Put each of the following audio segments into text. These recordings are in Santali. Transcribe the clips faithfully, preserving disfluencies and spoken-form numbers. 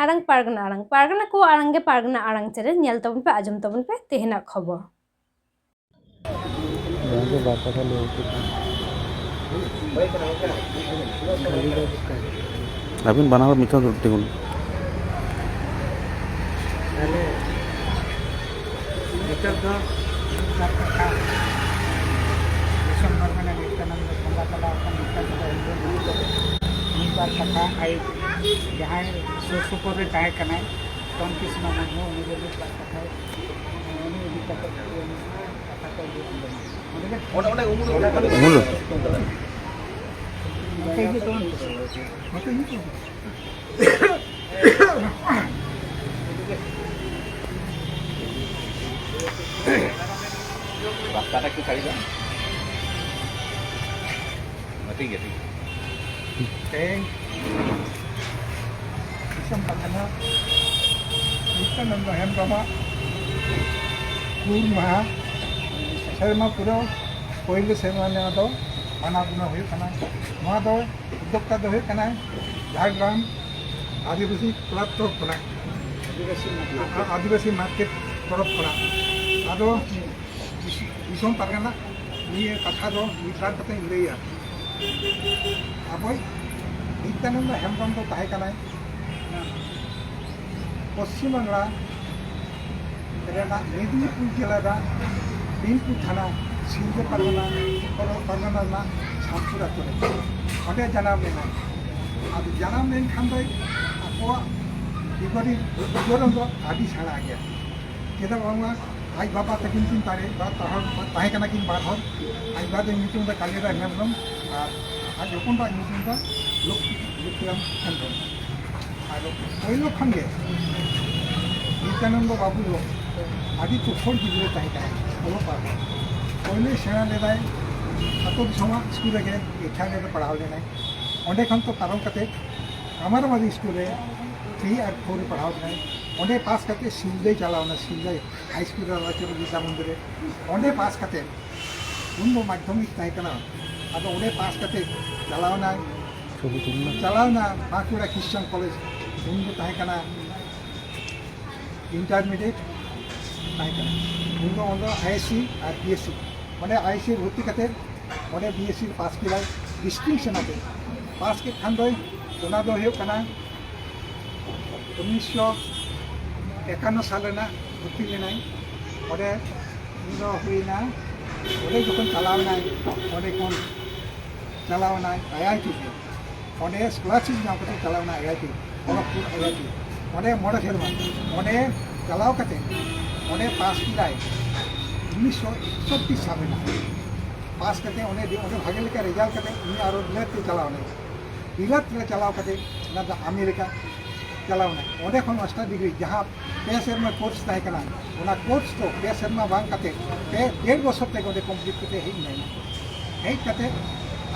ᱟᱲᱟᱝ ᱯᱟᱨᱜᱟᱱᱟ ᱟᱲᱟᱝ, ᱯᱟᱨᱜᱟᱱᱟ ᱠᱚᱣᱟᱜ ᱟᱲᱟᱝ ᱜᱮ ᱯᱟᱨᱜᱟᱱᱟ ᱟᱲᱟᱝ ᱪᱮᱱᱮᱞ᱾ ᱧᱮᱞ ᱛᱟᱵᱚᱱ ᱯᱮ, ᱟᱸᱡᱚᱢ ᱛᱟᱵᱚᱱ ᱯᱮ ᱛᱮᱦᱮᱧᱟᱜ ᱠᱷᱚᱵᱚᱨ᱾ ᱱᱚᱣᱟ ᱜᱮ ᱵᱟᱨ ᱠᱟᱛᱷᱟ ᱞᱟᱹᱭ ᱩᱪᱤᱛ ᱠᱟᱱᱟ᱾ ᱟᱹᱵᱤᱱ ᱵᱟᱱᱟ ᱦᱚᱲ ᱢᱤᱫ ᱴᱷᱮᱱ ᱫᱩᱲᱩᱵ ᱛᱤᱸᱜᱩᱱ᱾ ᱛᱟᱦᱞᱮ ᱱᱤᱛᱚᱜ ᱫᱚ ᱢᱤᱫ ᱵᱟᱨ ᱠᱟᱛᱷᱟ ᱫᱤᱥᱚᱢ ᱦᱚᱲ ᱢᱟᱱᱮ ᱱᱤᱛᱭᱟᱱᱚᱱᱫᱚ ᱵᱚᱸᱜᱟ ᱛᱟᱞᱟ ᱟᱠᱟᱱ ᱱᱤᱛᱭᱟᱱᱚᱱᱫᱚ ᱦᱮᱢᱵᱨᱚᱢ ᱢᱤᱫ ᱵᱟᱨ ᱠᱟᱛᱷᱟ ᱟᱡ ᱡᱟᱦᱟᱸᱭ ᱥᱩᱨ ᱥᱩᱯᱩᱨ ᱨᱮ ᱛᱟᱦᱮᱸ ᱠᱟᱱᱟᱭ ᱨᱟᱢᱠᱨᱤᱥᱱᱚ ᱢᱩᱨᱢᱩ, ᱩᱱᱤ ᱜᱮ ᱢᱤᱫ ᱵᱟᱨ ᱠᱟᱛᱷᱟᱭ, ᱩᱱᱤ ᱤᱫᱤ ᱠᱟᱛᱮ ᱠᱟᱛᱷᱟ ᱠᱚ ᱞᱟᱹᱭ ᱟᱸᱡᱚᱢ᱾ ᱚᱸᱰᱮ ᱜᱮ ᱚᱸᱰᱮ, ᱚᱸᱰᱮ ᱩᱢᱩᱞ ᱨᱮ᱾ ᱩᱢᱩᱞ ᱨᱮ᱾ ᱱᱚᱛᱮ ᱦᱤᱡᱩᱜ ᱛᱟᱵᱚᱱ ᱯᱮ᱾ ᱱᱚᱛᱮ ᱦᱤᱡᱩᱜ ᱛᱟᱵᱚᱱ ᱯᱮ᱾ ᱨᱟᱥᱛᱟᱴᱟ ᱮᱠᱴᱩ ᱥᱟᱭᱤᱰ ᱢᱮ᱾ ᱴᱷᱤᱠ ᱜᱮᱭᱟ, ᱴᱷᱤᱠ ᱜᱮᱭᱟ᱾ ᱛᱮᱦᱮᱧ ᱫᱤᱥᱚᱢ ᱯᱟᱨᱜᱟᱱᱟ ᱱᱤᱛᱭᱟᱱᱚᱱᱫᱚ ᱦᱮᱢᱵᱨᱚᱢᱟᱜ ᱦᱩᱞ ᱢᱟᱦᱟ ᱥᱮᱨᱢᱟ ᱯᱩᱨᱟᱹᱣ ᱯᱳᱭᱞᱳ ᱥᱮᱨᱢᱟ ᱱᱚᱣᱟ ᱫᱚ ᱢᱟᱱᱟᱣ ᱜᱩᱱᱟᱹᱣ ᱦᱩᱭᱩᱜ ᱠᱟᱱᱟ᱾ ᱱᱚᱣᱟ ᱫᱚ ᱩᱫᱽᱫᱳᱠᱛᱟ ᱫᱚ ᱦᱩᱭᱩᱜ ᱠᱟᱱᱟ ᱡᱷᱟᱲᱜᱨᱟᱢ ᱟᱹᱫᱤᱵᱟᱹᱥᱤ ᱠᱞᱟᱵᱽ ᱛᱚᱨᱚᱯ ᱠᱷᱚᱱᱟᱜ, ᱟᱹᱫᱤᱵᱟᱹᱥᱤ ᱢᱟᱨᱠᱮᱴ ᱛᱚᱨᱚᱯ ᱠᱷᱚᱱᱟᱜ᱾ ᱟᱫᱚ ᱫᱤᱥᱚᱢ ᱯᱟᱨᱜᱟᱱᱟ ᱱᱤᱭᱟᱹ ᱠᱟᱛᱷᱟ ᱫᱚ ᱢᱤᱫ ᱵᱟᱨ ᱠᱟᱛᱷᱟᱧ ᱞᱟᱹᱭᱟ᱾ ᱟᱵᱚᱭᱤᱡ ᱱᱤᱛᱭᱟᱱᱚᱱᱫᱚ ᱦᱮᱢᱵᱨᱚᱢ ᱫᱚ ᱛᱟᱦᱮᱸ ᱠᱟᱱᱟᱭ ᱯᱚᱥᱪᱤᱢ ᱵᱟᱝᱞᱟ ᱨᱮᱱᱟᱜ ᱢᱮᱫᱤᱱᱤᱯᱩᱨ ᱡᱮᱞᱟ ᱨᱮᱱᱟᱜ ᱵᱤᱱᱯᱩᱨ ᱛᱷᱟᱱᱟ, ᱥᱤᱞᱫᱟᱹ ᱯᱟᱨᱜᱟᱱᱟ, ᱯᱟᱨᱜᱟᱱᱟ ᱨᱮᱱᱟᱜ ᱥᱟᱢᱯᱩᱨ ᱟᱛᱳ ᱨᱮ ᱚᱸᱰᱮ ᱡᱟᱱᱟᱢ ᱞᱮᱱᱟᱭ᱾ ᱟᱫᱚ ᱡᱟᱱᱟᱢ ᱞᱮᱱᱠᱷᱟᱱ ᱫᱚᱭ ᱟᱠᱚᱣᱟᱜ ᱵᱤᱵᱚᱨᱤ-, ᱵᱤᱵᱚᱨᱚᱱ ᱫᱚ ᱟᱹᱰᱤ ᱥᱮᱬᱟ ᱜᱮᱭᱟ᱾ ᱪᱮᱫᱟᱜ ᱵᱟᱝᱢᱟ ᱟᱡ ᱵᱟᱵᱟ ᱛᱟᱹᱠᱤᱱ ᱠᱤᱱ ᱛᱟᱦᱮᱸ, ᱵᱟ-, ᱛᱟᱦᱮᱸ, ᱛᱟᱦᱮᱸ ᱠᱟᱱᱟ ᱠᱤᱱ ᱵᱟᱨ ᱦᱚᱲ᱾ ᱟᱡ ᱵᱟᱵᱟ ᱫᱚ ᱧᱩᱛᱩᱢ ᱫᱚ ᱠᱟᱞᱤᱨᱟᱢ ᱦᱮᱢᱵᱨᱚᱢ ᱟᱨ ᱟᱡ ᱦᱚᱯᱚᱱ ᱵᱟ ᱧᱩᱛᱩᱢ ᱫᱚ ᱞᱚᱠ-, ᱞᱚᱠᱠᱷᱤᱨᱟᱢ ᱦᱮᱢᱵᱨᱚᱢ᱾ ᱟᱨ ᱯᱳᱭᱞᱳ ᱠᱷᱚᱱ ᱜᱮ ᱱᱤᱛᱭᱟᱱᱚᱱᱫᱚ ᱵᱟᱵᱩ ᱫᱚ ᱟᱹᱰᱤ ᱛᱩᱠᱷᱚᱲ ᱜᱤᱫᱽᱨᱟᱹ ᱛᱟᱦᱮᱸ ᱠᱟᱱᱟᱭ ᱚᱞᱚᱜ ᱯᱟᱲᱦᱟᱜ᱾ ᱯᱳᱭᱞᱳᱭ ᱥᱮᱬᱟ ᱞᱮᱫᱟᱭ ᱟᱛᱳ ᱫᱤᱥᱚᱢᱟᱜ ᱥᱠᱩᱞ ᱨᱮᱜᱮ, ᱮᱠᱷᱟᱱ ᱨᱮᱫᱚ ᱯᱟᱲᱦᱟᱣ ᱞᱮᱱᱟᱭ᱾ ᱚᱸᱰᱮ ᱠᱷᱚᱱ ᱛᱚ ᱯᱟᱨᱚᱢ ᱠᱟᱛᱮ ᱠᱟᱢᱟᱨᱟᱵᱟᱫᱤ ᱥᱠᱩᱞ ᱨᱮ ᱛᱷᱨᱤ ᱟᱨ ᱯᱷᱳᱨ ᱨᱮ ᱯᱟᱲᱦᱟᱣ ᱞᱮᱱᱟᱭ᱾ ᱚᱸᱰᱮ ᱯᱟᱥ ᱠᱟᱛᱮ ᱥᱤᱞᱫᱟᱹᱭ ᱪᱟᱞᱟᱣ ᱮᱱᱟ, ᱥᱤᱞᱫᱟᱹ ᱦᱟᱭ ᱥᱠᱩᱞ ᱨᱮ ᱨᱟᱢᱪᱚᱨᱚᱱ ᱵᱤᱫᱽᱭᱟ ᱢᱚᱱᱫᱤᱨ ᱨᱮ᱾ ᱚᱸᱰᱮ ᱯᱟᱥ ᱠᱟᱛᱮ, ᱩᱱ ᱫᱚ ᱢᱟᱫᱽᱫᱷᱚᱢᱤᱠ ᱛᱟᱦᱮᱸ ᱠᱟᱱᱟ, ᱟᱫᱚ ᱚᱸᱰᱮ ᱯᱟᱥ ᱠᱟᱛᱮ ᱪᱟᱞᱟᱣ ᱮᱱᱟᱭ, ᱪᱟᱞᱟᱣ ᱮᱱᱟ ᱵᱟᱸᱠᱩᱲᱟ ᱠᱷᱨᱤᱥᱪᱟᱱ ᱠᱚᱞᱮᱡᱽ, ᱩᱱ ᱫᱚ ᱛᱟᱦᱮᱸ ᱠᱟᱱᱟ ᱤᱱᱴᱟᱨᱢᱤᱰᱤᱭᱮᱴ ᱛᱟᱦᱮᱸ ᱠᱟᱱᱟ᱾ ᱩᱱ ᱫᱚ ᱚᱸᱰᱮ ᱟᱭᱮᱥᱤ ᱟᱨ ᱵᱤᱮᱥᱤ, ᱚᱸᱰᱮ ᱟᱭᱮᱥᱤ ᱵᱷᱚᱨᱛᱤ ᱠᱟᱛᱮ ᱚᱸᱰᱮ ᱵᱤᱮᱥᱤ ᱯᱟᱥ ᱠᱮᱫᱟᱭ ᱰᱤᱥᱴᱤᱝᱥᱚᱱ ᱟᱛᱮ᱾ ᱯᱟᱥ ᱠᱮᱫ ᱠᱷᱟᱱ ᱫᱚᱭ, ᱚᱱᱟ ᱫᱚ ᱦᱩᱭᱩᱜ ᱠᱟᱱᱟ ᱩᱱᱤᱥᱥᱚ ᱮᱠᱟᱱᱱᱚ ᱥᱟᱞ ᱨᱮᱱᱟᱜ ᱵᱷᱚᱨᱛᱤ ᱞᱮᱱᱟᱭ᱾ ᱚᱸᱰᱮ ᱩᱱᱤ ᱫᱚ ᱦᱩᱭᱱᱟ, ᱚᱸᱰᱮ ᱡᱚᱠᱷᱚᱱ ᱪᱟᱞᱟᱣ ᱮᱱᱟᱭ, ᱚᱸᱰᱮ ᱠᱷᱚᱱ ᱪᱟᱞᱟᱣ ᱮᱱᱟᱭ ᱟᱭᱟᱭᱴᱤ ᱛᱮ᱾ ᱚᱸᱰᱮ ᱥᱠᱚᱞᱟᱨᱥᱤᱯ ᱧᱟᱢ ᱠᱟᱛᱮ ᱪᱟᱞᱟᱣ ᱮᱱᱟᱭ ᱟᱭᱟᱭᱴᱤ, ᱠᱷᱚᱲᱚᱜᱽᱯᱩᱨ ᱟᱭᱟᱭᱴᱤ᱾ ᱚᱸᱰᱮ ᱢᱚᱬᱮ ᱥᱮᱨᱢᱟ, ᱚᱸᱰᱮ ᱪᱟᱞᱟᱣ ᱠᱟᱛᱮ ᱚᱸᱰᱮ ᱯᱟᱥ ᱠᱮᱫᱟᱭ ᱩᱱᱤᱥᱥᱚ ᱮᱠᱥᱚᱴᱴᱤ ᱥᱟᱞ ᱨᱮᱱᱟᱜ᱾ ᱯᱟᱥ ᱠᱟᱛᱮ ᱚᱸᱰᱮ, ᱚᱸᱰᱮ ᱵᱷᱟᱜᱮ ᱞᱮᱠᱟ ᱨᱮᱡᱟᱞᱴ ᱠᱟᱛᱮ ᱩᱱᱤ ᱟᱨᱚ ᱵᱤᱞᱟᱹᱛ ᱛᱮ ᱪᱟᱞᱟᱣ ᱮᱱᱟᱭ᱾ ᱵᱤᱞᱟᱹᱛ ᱨᱮ ᱪᱟᱞᱟᱣ ᱠᱟᱛᱮ ᱚᱱᱟ ᱫᱚ ᱟᱢᱮᱨᱤᱠᱟ ᱪᱟᱞᱟᱣ ᱮᱱᱟᱭ᱾ ᱚᱸᱰᱮ ᱠᱷᱚᱱ ᱢᱟᱥᱴᱟᱨ ᱰᱤᱜᱽᱨᱤ, ᱡᱟᱦᱟᱸ ᱯᱮ ᱥᱮᱨᱢᱟ ᱠᱳᱨᱥ ᱛᱟᱦᱮᱸ ᱠᱟᱱᱟ, ᱚᱱᱟ ᱠᱳᱨᱥ ᱫᱚ ᱯᱮ ᱥᱮᱨᱢᱟ ᱵᱟᱝ ᱠᱟᱛᱮ ᱯᱮ, ᱰᱮᱲ ᱵᱚᱪᱷᱚᱨ ᱛᱮᱜᱮ ᱚᱸᱰᱮ ᱠᱚᱢᱯᱞᱤᱴ ᱠᱟᱛᱮ ᱦᱮᱡ ᱮᱱᱟᱭ᱾ ᱦᱮᱡ ᱠᱟᱛᱮ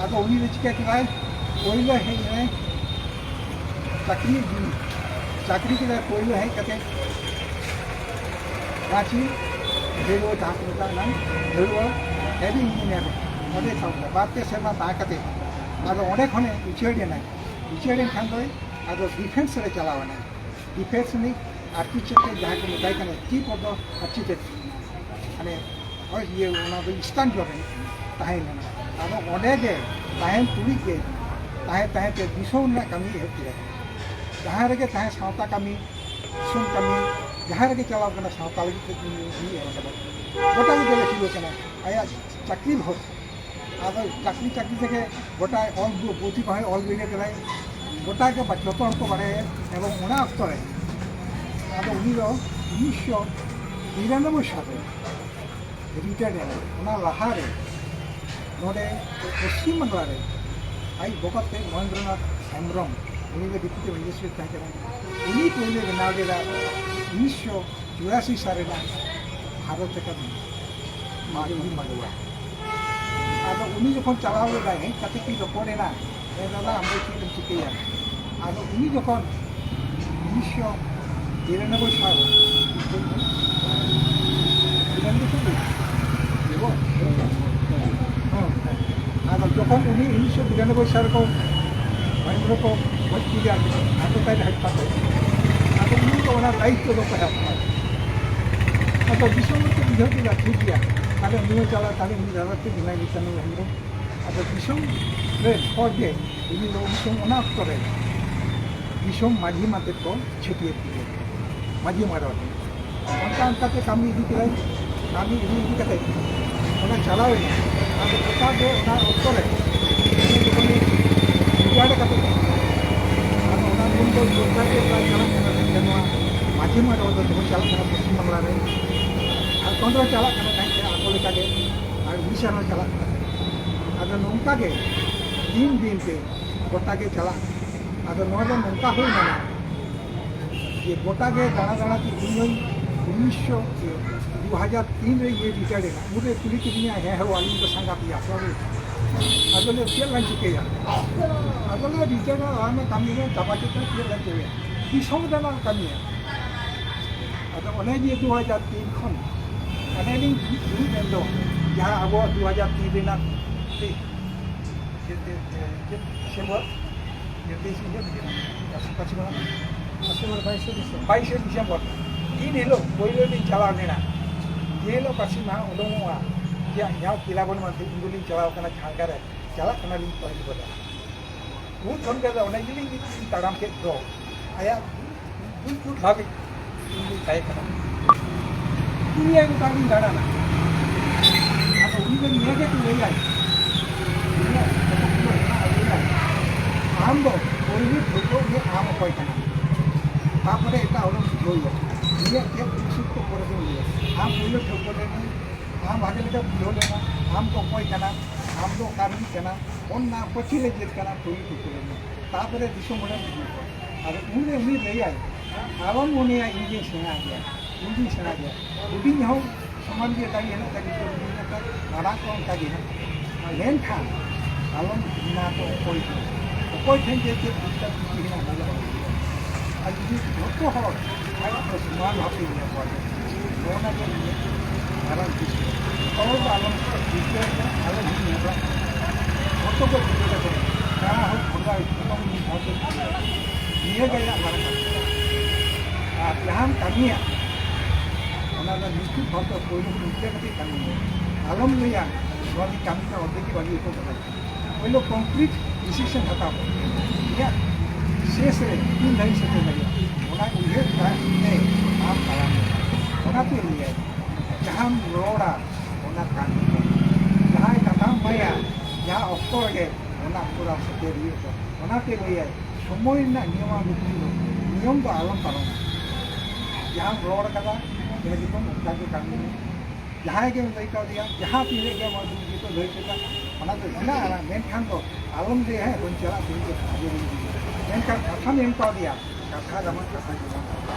ᱟᱫᱚ ᱩᱱᱤ ᱫᱚ ᱪᱤᱠᱟᱹ ᱠᱮᱫᱟᱭ? ᱯᱳᱭᱞᱳ ᱦᱮᱡ ᱮᱱᱟᱭ ᱪᱟᱹᱠᱨᱤ ᱡᱤᱣᱤ, ᱪᱟᱹᱠᱨᱤ ᱠᱮᱫᱟᱭ ᱯᱳᱭᱞᱳ ᱦᱮᱡ ᱠᱟᱛᱮ ᱨᱟᱸᱪᱤ, ᱫᱷᱮᱲᱩᱣᱟ, ᱡᱟᱦᱟᱸ ᱠᱚ ᱢᱮᱛᱟᱜ ᱠᱟᱱ ᱫᱷᱮᱲᱩᱣᱟ ᱦᱮᱵᱤ ᱤᱧᱡᱤᱱᱤᱭᱟᱨ, ᱚᱸᱰᱮ ᱪᱟᱞᱟᱣ ᱠᱮᱫᱟ᱾ ᱵᱟᱨ ᱯᱮ ᱥᱮᱨᱢᱟ ᱛᱟᱦᱮᱸ ᱠᱟᱛᱮ ᱟᱫᱚ ᱚᱸᱰᱮ ᱠᱷᱚᱱᱮ ᱩᱪᱟᱹᱲ ᱮᱱᱟᱭ᱾ ᱩᱪᱟᱹᱲ ᱮᱱ ᱠᱷᱟᱱ ᱫᱚᱭ ᱟᱫᱚ ᱰᱤᱯᱷᱮᱱᱥ ᱨᱮ ᱪᱟᱞᱟᱣ ᱮᱱᱟᱭ᱾ ᱰᱤᱯᱷᱮᱱᱥ ᱨᱤᱱᱤᱡ ᱟᱨᱠᱤᱴᱮᱠᱴ ᱡᱟᱦᱟᱸᱭ ᱠᱚ ᱢᱮᱛᱟᱭ ᱠᱟᱱᱟ, ᱪᱤᱯ ᱚᱯᱷ ᱫᱟ ᱟᱨᱠᱤᱴᱮᱠᱴ, ᱢᱟᱱᱮ ᱦᱳᱭ, ᱤᱭᱟᱹ, ᱚᱱᱟ ᱫᱚ ᱤᱥᱴᱟᱨᱱ ᱡᱚᱵ ᱨᱮ ᱛᱟᱦᱮᱸ ᱞᱮᱱᱟ᱾ ᱟᱫᱚ ᱚᱸᱰᱮ ᱜᱮ ᱛᱟᱦᱮᱸ ᱛᱩᱞᱩᱡ ᱜᱮ, ᱛᱟᱦᱮᱸ ᱛᱟᱦᱮᱸ ᱛᱮ ᱫᱤᱥᱚᱢ ᱨᱮᱱᱟᱜ ᱠᱟᱹᱢᱤ ᱮᱦᱚᱵ ᱠᱮᱫᱟ᱾ ᱡᱟᱦᱟᱸ ᱨᱮᱜᱮ ᱛᱟᱦᱮᱸ ᱥᱟᱶᱛᱟ ᱠᱟᱹᱢᱤ, ᱫᱤᱥᱚᱢ ᱠᱟᱹᱢᱤ, ᱡᱟᱦᱟᱸ ᱨᱮᱜᱮ ᱪᱟᱞᱟᱣ ᱠᱟᱱᱟ ᱥᱟᱶᱛᱟ ᱞᱟᱹᱜᱤᱫ ᱛᱮ ᱩᱱᱤ, ᱩᱱᱤ ᱮᱦᱚᱵ ᱠᱟᱫᱟ᱾ ᱜᱚᱴᱟ ᱜᱮ ᱫᱟᱹᱲ ᱟᱹᱪᱩᱨ ᱠᱟᱱᱟ ᱟᱭᱟᱜ ᱪᱟᱹᱠᱨᱤ ᱵᱷᱳᱨ᱾ ᱟᱫᱚ ᱪᱟᱹᱠᱨᱤ ᱪᱟᱹᱠᱨᱤ ᱛᱮᱜᱮ ᱜᱚᱴᱟ ᱚᱞ ᱫᱩ-, ᱯᱩᱛᱷᱤ ᱠᱚᱦᱚᱸᱭ ᱚᱞ ᱵᱤᱰᱟᱹᱣ ᱠᱮᱫᱟᱭ᱾ ᱜᱚᱴᱟ ᱜᱮ ᱵᱟ-, ᱡᱚᱛᱚ ᱦᱚᱲ ᱠᱚ ᱵᱟᱲᱟᱭᱟ᱾ ᱮᱵᱚᱝ ᱚᱱᱟ ᱚᱠᱛᱚ ᱨᱮ ᱟᱫᱚ ᱩᱱᱤ ᱫᱚ ᱩᱱᱤᱥᱥᱚ ᱱᱤᱨᱟᱱᱚᱵᱵᱳᱭ ᱥᱟᱞ ᱨᱮ ᱨᱤᱴᱟᱭᱟᱨ ᱮᱱᱟ᱾ ᱚᱱᱟ ᱞᱟᱦᱟ ᱨᱮ ᱱᱚᱰᱮ ᱯᱚᱥᱪᱤᱢ ᱵᱟᱝᱞᱟ ᱨᱮ ᱟᱡ ᱵᱚᱠᱚᱛ ᱛᱮ ᱢᱚᱦᱮᱱᱫᱨᱚᱱᱟᱛᱷ ᱦᱮᱢᱵᱨᱚᱢ, ᱩᱱᱤ ᱫᱚ ᱰᱮᱯᱩᱴᱤ ᱢᱮᱡᱤᱥᱴᱨᱮᱴ ᱛᱟᱦᱮᱸ ᱠᱟᱱᱟ᱾ ᱩᱱᱤ ᱯᱳᱭᱞᱳ ᱵᱮᱱᱟᱣ ᱞᱮᱫᱟ ᱩᱱᱤᱥᱥᱚ ᱪᱩᱨᱟᱥᱤ ᱥᱟᱞ ᱨᱮᱱᱟᱜ ᱵᱷᱟᱨᱚᱛ ᱨᱮᱱᱟᱜ ᱢᱟᱹᱡᱷᱤ ᱢᱟᱰᱣᱟ᱾ ᱟᱫᱚ ᱩᱱᱤ ᱡᱚᱠᱷᱚᱱ ᱪᱟᱞᱟᱣ ᱞᱮᱱᱟᱭ, ᱦᱮᱡ ᱠᱟᱛᱮ ᱠᱤᱱ ᱨᱚᱯᱚᱲ ᱮᱱᱟ, "ᱮ ᱫᱟᱫᱟ, ᱟᱢ ᱫᱚ ᱪᱮᱫ ᱮᱢ ᱪᱤᱠᱟᱹᱭᱟ?" ᱟᱫᱚ ᱩᱱᱤ ᱡᱚᱠᱷᱚᱱ ᱩᱱᱤᱥᱥᱚ ᱵᱤᱨᱟᱱᱚᱵᱵᱳᱭ ᱥᱟᱞ, ᱵᱤᱨᱟᱱᱚᱵᱵᱳᱭ ᱥᱟᱞ ᱨᱮ? ᱦᱮᱸ, ᱦᱮᱸ᱾ ᱟᱫᱚ ᱡᱚᱠᱷᱚᱱ ᱩᱱᱤ ᱩᱱᱤᱥᱥᱚ ᱵᱤᱨᱟᱱᱚᱵᱵᱳᱭ ᱥᱟᱞ ᱨᱮᱠᱚ ᱢᱚᱦᱮᱱᱫᱨᱚ ᱠᱚ ᱜᱚᱡ ᱠᱮᱫᱮᱭᱟ, ᱟᱫᱚ ᱛᱟᱭ ᱦᱟᱥᱯᱟᱛᱟᱞ᱾ ᱟᱫᱚ ᱩᱱᱤ ᱫᱚ ᱚᱱᱟ ᱫᱟᱭᱤᱛᱛᱚ ᱫᱚ ᱚᱠᱚᱭ ᱦᱟᱛᱟᱣᱟ? ᱟᱫᱚ ᱫᱤᱥᱚᱢ ᱦᱚᱲ ᱠᱚ ᱵᱩᱡᱷᱟᱹᱣ ᱠᱮᱫᱟ, ᱴᱷᱤᱠ ᱜᱮᱭᱟ, ᱛᱟᱦᱞᱮ ᱩᱱᱤ ᱦᱚᱸ ᱪᱟᱞᱟᱜ, ᱛᱟᱦᱞᱮ ᱩᱱᱤ ᱫᱟᱫᱟ ᱛᱮ ᱡᱟᱦᱟᱸᱭ ᱜᱮ ᱠᱟᱱᱟ ᱦᱮᱢᱵᱨᱚᱢ᱾ ᱟᱫᱚ ᱫᱤᱥᱚᱢ ᱨᱮᱱ ᱦᱚᱲ ᱜᱮ ᱩᱱᱤ ᱫᱚ ᱩᱱ ᱥᱚᱢᱚᱭ, ᱚᱱᱟ ᱚᱠᱛᱚ ᱨᱮ ᱫᱤᱥᱚᱢ ᱢᱟᱹᱡᱷᱤ ᱢᱟᱛᱮ ᱠᱚ ᱪᱷᱟᱹᱴᱭᱟᱹᱨ ᱠᱮᱫᱮᱭᱟ, ᱢᱟᱹᱡᱷᱤ ᱢᱟᱰᱣᱟ ᱨᱮ᱾ ᱚᱱᱠᱟ ᱚᱱᱠᱟᱛᱮ ᱠᱟᱹᱢᱤ ᱤᱫᱤ ᱠᱮᱫᱟᱭ᱾ ᱠᱟᱹᱢᱤ ᱤᱫᱤ ᱤᱫᱤ ᱠᱟᱛᱮ ᱚᱱᱟ ᱪᱟᱞᱟᱣ ᱮᱱᱟ᱾ ᱟᱫᱚ ᱜᱚᱴᱟ ᱜᱮ ᱚᱱᱟ ᱚᱠᱛᱚ ᱨᱮ ᱩᱱᱤ ᱡᱚᱠᱷᱚᱱ ᱨᱤᱴᱟᱭᱟᱨ ᱠᱟᱛᱮ, ᱟᱫᱚ ᱚᱱᱟ ᱫᱤᱱ ᱫᱚ ᱜᱚᱴᱟ ᱜᱮ ᱯᱨᱟᱭ ᱪᱟᱞᱟᱜ ᱠᱟᱱᱟ ᱛᱟᱦᱮᱸᱫ ᱱᱚᱣᱟ ᱢᱟᱹᱡᱷᱤ ᱢᱟᱰᱣᱟ ᱫᱚ ᱡᱚᱠᱷᱚᱱ ᱪᱟᱞᱟᱜ ᱠᱟᱱᱟ ᱯᱚᱥᱪᱤᱢ ᱵᱟᱝᱞᱟ ᱨᱮ, ᱡᱷᱟᱲᱠᱷᱚᱸᱰ ᱨᱮ ᱪᱟᱞᱟᱜ ᱠᱟᱱᱟ ᱛᱟᱦᱮᱸᱫ ᱟᱠᱚ ᱞᱮᱠᱟᱜᱮ, ᱟᱨ ᱩᱲᱤᱥᱥᱟ ᱨᱮ ᱪᱟᱞᱟᱜ ᱠᱟᱱᱟ᱾ ᱟᱫᱚ ᱱᱚᱝᱠᱟ ᱜᱮ ᱫᱤᱱ ᱫᱤᱱ ᱛᱮ ᱜᱚᱴᱟ ᱜᱮ ᱪᱟᱞᱟᱜ ᱠᱟᱱᱟ᱾ ᱟᱫᱚ ᱱᱚᱣᱟ ᱫᱚ ᱱᱚᱝᱠᱟ ᱦᱩᱭ ᱞᱮᱱᱟ ᱡᱮ ᱜᱚᱴᱟ ᱜᱮ ᱫᱟᱬᱟ ᱫᱟᱬᱟ ᱛᱮ ᱤᱧ ᱦᱚᱸᱧ ᱩᱱᱤᱥᱥᱚ, ᱫᱩ ᱦᱟᱡᱟᱨ ᱛᱤᱱ ᱨᱮ ᱤᱭᱟᱹ ᱨᱤᱴᱟᱭᱟᱨ ᱮᱱᱟ᱾ ᱩᱱᱨᱮ ᱠᱩᱞᱤ ᱠᱤᱫᱤᱧᱟ, "ᱦᱮᱸ ᱦᱳ, ᱟᱹᱞᱤᱧ ᱫᱚ ᱥᱟᱸᱜᱟᱛ ᱜᱮᱭᱟ, ᱥᱚᱨᱤ᱾" ᱟᱫᱚ ᱞᱟᱹᱭ, "ᱪᱮᱫ ᱞᱟᱝ ᱪᱤᱠᱟᱹᱭᱟ?" ᱟᱫᱚ ᱞᱟᱹᱭ, "ᱨᱤᱴᱟᱭᱟᱨ ᱟᱢᱮ ᱠᱟᱹᱢᱤ ᱢᱮ, ᱪᱟᱵᱟ ᱠᱮᱫ ᱛᱮ ᱪᱮᱫ ᱞᱟᱝ ᱪᱤᱠᱟᱹᱭᱟ? ᱫᱤᱥᱚᱢ ᱨᱮᱱᱟᱜ ᱠᱟᱹᱢᱤᱭᱟ᱾" ᱟᱫᱚ ᱚᱱᱮ ᱡᱮ ᱫᱩ ᱦᱟᱡᱟᱨ ᱛᱤᱱ ᱠᱷᱚᱱ ᱚᱱᱮ ᱞᱤᱧ ᱫᱩᱲᱩᱵ ᱮᱱ ᱫᱚ, ᱡᱟᱦᱟᱸ ᱟᱵᱚᱣᱟᱜ ᱫᱩ ᱦᱟᱡᱟᱨ ᱛᱤᱱ ᱨᱮᱱᱟᱜ ᱪᱮᱫ, ᱪᱮᱫ, ᱪᱮᱫ, ᱪᱮᱫ ᱰᱤᱥᱮᱢᱵᱚᱨ, ᱱᱤᱨᱫᱮᱥ ᱤᱧ ᱮᱢ ᱠᱮᱫᱟ, ᱯᱟᱹᱪᱷᱤ ᱯᱟᱹᱪᱷᱤ ᱢᱟᱦᱟ, ᱰᱤᱥᱮᱢᱵᱚᱨ, ᱵᱟᱭᱤᱥᱮ ᱰᱤᱥᱮᱢᱵᱚᱨ᱾ ᱵᱟᱭᱤᱥᱮ ᱰᱤᱥᱮᱢᱵᱚᱨ, ᱤᱱ ᱦᱤᱞᱳᱜ ᱯᱳᱭᱞᱳ ᱞᱤᱧ ᱪᱟᱞᱟᱣ ᱞᱮᱱᱟ᱾ ᱡᱮ ᱦᱤᱞᱳᱜ ᱯᱟᱹᱪᱷᱤ ᱢᱟᱦᱟ ᱩᱰᱩᱝᱚᱜᱼᱟ, ᱡᱮ ᱡᱟᱦᱟᱸ ᱠᱞᱟᱵᱽ ᱵᱚᱱ ᱢᱟᱱᱛᱮ, ᱩᱱ ᱫᱚᱞᱤᱧ ᱪᱟᱞᱟᱣ ᱠᱟᱱᱟ ᱡᱷᱟᱲᱜᱟ ᱨᱮ, ᱪᱟᱞᱟᱜ ᱠᱟᱱᱟᱞᱤᱧ ᱯᱟᱹᱦᱤᱞ ᱵᱚᱫᱟ᱾ ᱩᱱ ᱠᱷᱚᱱ ᱜᱮ ᱟᱫᱚ ᱚᱱᱮ ᱡᱮᱞᱤᱧ ᱛᱟᱲᱟᱢ ᱠᱮᱫ ᱫᱚ, ᱟᱭᱟᱜ ᱫᱩᱭ ᱯᱷᱩᱴ ᱫᱷᱟᱹᱵᱤᱡ ᱤᱧ ᱫᱩᱧ ᱛᱟᱦᱮᱸ ᱠᱟᱱᱟ᱾ ᱫᱩᱱᱤᱭᱟᱹ ᱜᱚᱴᱟ ᱜᱤᱧ ᱫᱟᱬᱟᱱᱟ᱾ ᱟᱫᱚ ᱩᱱᱤ ᱫᱚ ᱱᱤᱭᱟᱹ ᱜᱮ ᱠᱚ ᱞᱟᱹᱭᱟ, ᱩᱱᱤᱭᱟᱜ ᱡᱚᱛᱚ ᱠᱷᱚᱵᱚᱨ ᱦᱮᱱᱟᱜᱼᱟ, ᱞᱟᱹᱭᱟ, "ᱟᱢ ᱫᱚ ᱯᱳᱭᱞᱳ ᱴᱷᱟᱹᱣᱠᱟᱹ ᱩᱱᱤ ᱟᱢ ᱚᱠᱚᱭ ᱠᱟᱱᱟ?" ᱛᱟᱯᱚᱨᱮ ᱮᱴᱟᱜ ᱦᱚᱲᱮᱢ ᱵᱩᱡᱷᱟᱹᱣ ᱮᱭᱟ᱾ ᱩᱱᱤᱭᱟᱜ ᱪᱮᱫ ᱫᱩᱠ ᱥᱩᱠ ᱠᱚ ᱯᱚᱨᱮ ᱫᱚᱧ ᱞᱟᱹᱭᱟ᱾ ᱟᱢ ᱯᱳᱭᱞᱳ ᱴᱷᱟᱹᱣᱠᱟᱹ ᱞᱮᱱ ᱢᱮ, ᱟᱢ ᱵᱷᱟᱜᱮ ᱞᱮᱠᱟ ᱵᱩᱡᱷᱟᱹᱣ ᱞᱮᱱᱟ, ᱟᱢ ᱫᱚ ᱚᱠᱚᱭ ᱠᱟᱱᱟ, ᱟᱢ ᱫᱚ ᱚᱠᱟ ᱨᱤᱱᱤᱡ ᱠᱟᱱᱟ, ᱯᱳᱭᱞᱳ ᱴᱷᱟᱹᱣᱠᱟᱹ ᱞᱮᱱ ᱢᱮ᱾ ᱛᱟᱯᱚᱨᱮ ᱫᱤᱥᱚᱢ ᱦᱚᱲᱮᱢ ᱵᱩᱡᱷᱟᱹᱣ ᱠᱚᱣᱟ᱾ ᱟᱫᱚ ᱩᱱᱨᱮ ᱩᱱᱤ ᱞᱟᱹᱭᱟᱭ, "ᱟᱞᱚᱢ ᱢᱚᱱᱮᱭᱟ ᱤᱧ ᱜᱤᱧ ᱥᱮᱬᱟ ᱜᱮᱭᱟ, ᱤᱧ ᱜᱤᱧ ᱥᱮᱬᱟ ᱜᱮᱭᱟ᱾" ᱦᱩᱰᱤᱧ ᱦᱚᱸ ᱥᱚᱢᱟᱱ ᱜᱮ ᱫᱟᱲᱮ ᱦᱮᱱᱟᱜ ᱛᱟᱭᱟ, ᱜᱤᱫᱽᱨᱟᱹ ᱦᱩᱰᱤᱧ ᱦᱮᱱᱟᱜ ᱛᱟᱭᱟ, ᱢᱟᱨᱟᱝ ᱠᱚ ᱚᱱᱠᱟ ᱜᱮ ᱦᱮᱱᱟᱜ ᱠᱚᱣᱟ᱾ ᱢᱮᱱᱠᱷᱟᱱ ᱟᱞᱚᱢ ᱵᱷᱟᱵᱽᱱᱟ ᱠᱚ ᱚᱠᱚᱭ ᱴᱷᱮᱱ, ᱚᱠᱚᱭ ᱴᱷᱮᱱ ᱡᱮ ᱪᱮᱫ ᱵᱤᱫᱽᱫᱟ ᱵᱩᱫᱽᱫᱷᱤ ᱦᱮᱱᱟᱜ, ᱚᱱᱟ ᱫᱚ ᱟᱞᱚᱢ ᱵᱷᱟᱵᱽᱱᱟᱭᱟ᱾ ᱟᱨ ᱡᱩᱫᱤ ᱡᱷᱚᱛᱚ ᱦᱚᱲ ᱟᱡ ᱫᱚ ᱥᱚᱢᱟᱱ ᱵᱷᱟᱵᱽ ᱛᱮ ᱧᱮᱞ ᱠᱚᱣᱟ, ᱱᱚᱣᱟ ᱜᱮ ᱤᱧᱟᱹᱜ ᱢᱟᱨᱟᱝ ᱫᱩᱠ᱾ ᱦᱚᱲ ᱫᱚ ᱟᱞᱚᱢ ᱵᱤᱪᱟᱹᱨ ᱠᱚᱣᱟ, ᱟᱞᱚᱢ ᱦᱤᱲᱤᱧ ᱦᱟᱯᱲᱟᱢ ᱡᱷᱚᱛᱚ ᱠᱚ ᱵᱩᱡᱷᱟᱹᱣ ᱠᱟᱛᱮ ᱡᱟᱦᱟᱸ ᱦᱚᱲ ᱵᱷᱚᱨᱥᱟ ᱡᱚᱛᱚ ᱦᱚᱲ ᱵᱷᱚᱨᱥᱟ ᱱᱤᱭᱟᱹ ᱜᱮ ᱟᱭᱟᱜ ᱢᱟᱨᱟᱝ ᱠᱟᱹᱢᱤ ᱠᱟᱱᱟ᱾ ᱟᱨ ᱡᱟᱦᱟᱸᱢ ᱠᱟᱹᱢᱤᱭᱟ, ᱚᱱᱟ ᱫᱚ ᱱᱤᱪᱷᱩᱴ ᱵᱷᱟᱵᱽ ᱫᱚ ᱯᱳᱭᱞᱳ ᱪᱤᱱᱛᱟᱹ ᱠᱟᱛᱮ ᱠᱟᱹᱢᱤ ᱢᱮ᱾ ᱟᱞᱚᱢ ᱞᱟᱹᱭᱟ, "ᱱᱚᱣᱟ ᱫᱚᱧ ᱠᱟᱹᱢᱤ ᱠᱟᱱᱟ, ᱚᱨᱫᱷᱮᱠ ᱜᱮ ᱵᱟᱹᱜᱤ ᱦᱚᱴᱚ ᱠᱟᱫᱟ᱾" ᱯᱳᱭᱞᱳ concrete decision ᱦᱟᱛᱟᱣ ᱠᱟᱛᱮ ᱤᱧᱟᱹᱜ ᱥᱮᱥ ᱨᱮ ᱛᱤᱱ ᱫᱷᱟᱹᱵᱤᱡ ᱥᱮᱴᱮᱨ ᱫᱟᱲᱮᱭᱟᱜᱼᱟ, ᱚᱱᱟ ᱩᱭᱦᱟᱹᱨ ᱠᱟᱛᱮ ᱟᱢ ᱛᱟᱲᱟᱢ ᱢᱮ᱾ ᱚᱱᱟᱛᱮ ᱞᱟᱹᱭᱟ, ᱡᱟᱦᱟᱸᱢ ᱨᱚᱲᱟ, ᱚᱱᱟ ᱠᱟᱹᱢᱤ ᱢᱮ᱾ ᱡᱟᱦᱟᱸᱭ ᱠᱟᱛᱷᱟᱢ ᱮᱢᱟᱭᱟ, ᱡᱟᱦᱟᱸ ᱚᱠᱛᱚ ᱨᱮᱜᱮ ᱚᱱᱟ ᱚᱠᱛᱚ ᱨᱮ ᱥᱮᱴᱮᱨ ᱦᱩᱭᱩᱜ ᱛᱟᱢᱟ᱾ ᱚᱱᱟᱛᱮ ᱞᱟᱹᱭᱟᱭ, ᱥᱚᱢᱚᱭ ᱨᱮᱱᱟᱜ ᱱᱤᱭᱚᱢᱟᱱᱩᱵᱨᱛᱤ ᱫᱚ, ᱱᱤᱭᱚᱢ ᱫᱚ ᱟᱞᱚᱢ ᱯᱟᱨᱚᱢᱟ᱾ ᱡᱟᱦᱟᱸᱢ ᱨᱚᱲ ᱠᱟᱫᱟ, ᱮᱠᱫᱚᱢ ᱚᱱᱠᱟ ᱜᱮ ᱠᱟᱹᱢᱤ ᱢᱮ᱾ ᱡᱟᱦᱟᱸᱭ ᱜᱮᱢ ᱞᱟᱹᱭ ᱠᱟᱣᱫᱮᱭᱟ, ᱡᱟᱦᱟᱸ ᱛᱤᱱᱟᱹᱜ ᱜᱮ ᱟᱢᱟᱜ ᱫᱩᱠ ᱵᱤᱯᱚᱫ ᱦᱩᱭ ᱠᱟᱱᱟ, ᱚᱱᱟ ᱫᱚ ᱦᱮᱱᱟᱜᱼᱟ, ᱢᱮᱱᱠᱷᱟᱱ ᱫᱚ ᱟᱞᱚᱢ ᱞᱟᱹᱭᱟ, "ᱦᱮᱸ, ᱵᱟᱹᱧ ᱪᱟᱞᱟᱜ, ᱛᱮᱦᱮᱧ ᱫᱚ ᱟᱹᱰᱤ ᱨᱮᱸᱜᱮᱡ ᱜᱮᱭᱟ᱾" ᱢᱮᱱᱠᱷᱟᱱ ᱠᱟᱛᱷᱟᱢ ᱮᱢ ᱠᱟᱣᱫᱮᱭᱟ, ᱠᱟᱛᱷᱟ ᱫᱚ ᱟᱢᱟᱜ ᱠᱟᱛᱷᱟ ᱜᱮ ᱵᱟᱝ ᱠᱟᱱᱟ᱾